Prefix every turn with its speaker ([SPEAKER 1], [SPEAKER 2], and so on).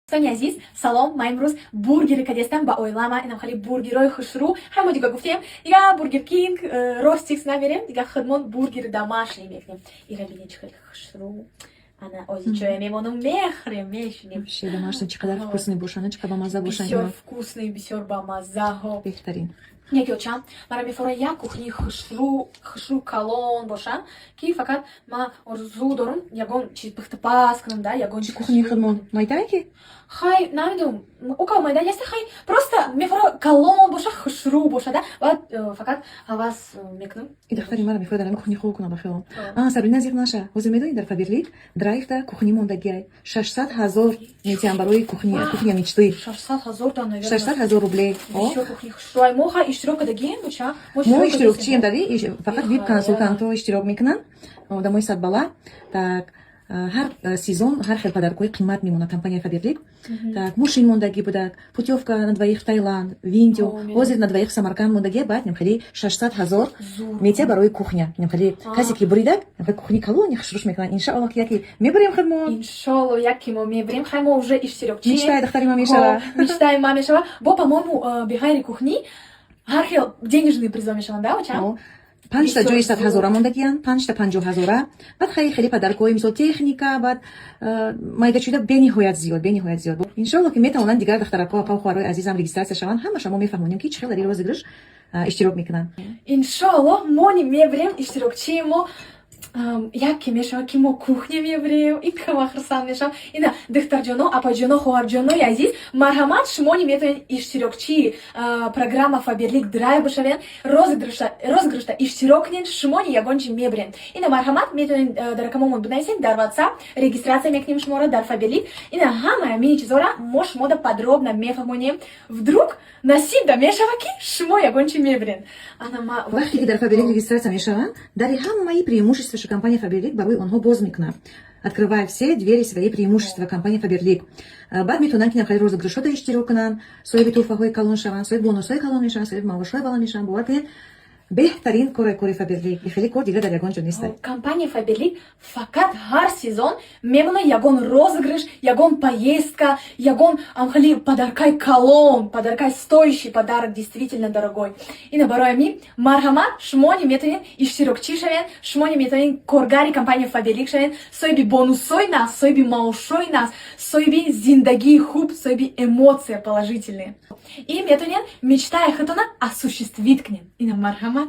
[SPEAKER 1] Дӯстони азиз, салом! Ман имрӯз бургери кадестам ба оилама. Инам хеле бургерҳои хушрӯ. Ҳама дига гуфтем, дига Бургер Кинг, Ростикс намерем, дига худмон бургери домашний мекунем. Ира бинед, чӣ хеле хушрӯ. Ана ози чоя мемонум, мехӯрем, мешинем.
[SPEAKER 2] Вообще домашний чӣ қадар вкусный бошанд, чӣ қадар бамазза бошанд.
[SPEAKER 1] Бисёр вкусный, бисёр бамаззаҳо.
[SPEAKER 2] Беҳтарин.
[SPEAKER 1] Яке очам мара мефора як кухни хушрӯ, хушрӯ, калон боша, ки фақат ман орзу дорам ягон чиз пухтапаз кунам да, ягон чиз.
[SPEAKER 2] Кухни худмон майдае ки?
[SPEAKER 1] Хай, намедонам, ока майда неста. Хай, просто мефора калон боша, хушрӯ боша да, баъд фақат ҳавас мекунам.
[SPEAKER 2] И духтари мара мефора дар кухни хуб кунам, ба хиёлам. А Сабрина, зиқ наша, ҳозир медонӣ, дар Фаберлик драйвда кухни мондагиай, 600 000 метиҳам барои кухни, кухня мечты.
[SPEAKER 1] 600 000 та, наверное.
[SPEAKER 2] 600 000 рублей.
[SPEAKER 1] Бисёр кухни хушрӯай. Мо хай иштирок кардагием, буча?
[SPEAKER 2] Мо иштирокчием дар фақат вип консултантҳо иштирок мекунанд, одамои садбала. Так, ҳар сезон ҳар хел подаркҳои қимат мемонад компания Фаберлик. Так, мошин мондагӣ будак, путёвка на двоих в Таиланд, в Индию, ҳозир на двоих в Самарканд мондагӣ. Баъд немхели 600 000 метия барои кухня. Немхели касе ки буридак, немхели кухни калони хушрӯш мекунанд. Иншаалло, ки яке мебарем худмон.
[SPEAKER 1] Иншолло, яке мо мебарем. Хай, мо уже иштирокчием.
[SPEAKER 2] Мечтаи духтари ма мешава.
[SPEAKER 1] Мечтаи ма мешава. Бо, по-моему, беғайри кухни ҳар хел денежные призо мешаванд да, очам?
[SPEAKER 2] Панҷта ҷои 100 ҳазора мондагиянд, панҷта 50 ҳазора, баъд хеле хеле подаркҳои, мисол, техника, баъд майдачида бениҳоят зиёд, бениҳоят зиёд. Иншоалло, ки метавонанд дигар духтаракҳо, апа, хоҳарои азизам регистрация шаванд. Ҳамаша мо мефаҳмонем, ки чӣ хел дар ин розыгрыш иштирок мекунанд.
[SPEAKER 1] Иншоалло, мони мебарем, иштирокчии мо яке мешавад, ки мо кухня мебарем. И кама хурсанд мешавам. Ина, духтарҷоно, апаҷоно, хоҳарҷонои азиз, марҳамат, шумони метавонед иштирокчии программа Фаберлик Драйв бошавед, розыгрышта иштирок кунед, шумони ягон чи мебаред. Ина, марҳамат, метавонед дар рақамомон бинависед дар WhatsApp, регистрация мекунем шуморо дар Фаберлик. Ина, ҳамаи ҳамини чизҳоро мо шумода подробно мефаҳмонем. Вдруг насиб да мешава, ки шумо ягон чи мебаред. Ана ма
[SPEAKER 2] Вақте ки дар Фаберлик регистрация мешаванд, дари ҳамаи преимуществашо компания Фаберлик барои онҳо боз мекунад, открывая все двери свои преимущества компания Фаберлик. Баъд метавонанд, ки нафари розыгрышҳода иштирок кунанд, соҳиби тӯҳфаҳои калон шаванд, соҳиби бонусҳои калон мешаванд, соҳиби маошҳои баланд мешаванд. Бовар кунед, беҳтарин кори, кори Фаберлик, хеле кор дигар дар ягон ҷо нест.
[SPEAKER 1] Компания Фаберлик фақат ҳар сезон мемона ягон розыгрыш, ягон поездка, ягон амхали подаркай калон, подаркай стоящий, подарок действительно дорогой. Ина, барои ҳамин, марҳамат, шумони метавонед иштирокчӣ шавед, шумони метавонед коргари компания Фаберлик шавед, соҳиби бонусҳои нас, соҳиби маошҳои нас, соҳиби зиндагии хуб, соҳиби эмоция положительные. И метавонед мечтаи худтона осуществить кунед. Ина, марҳамат.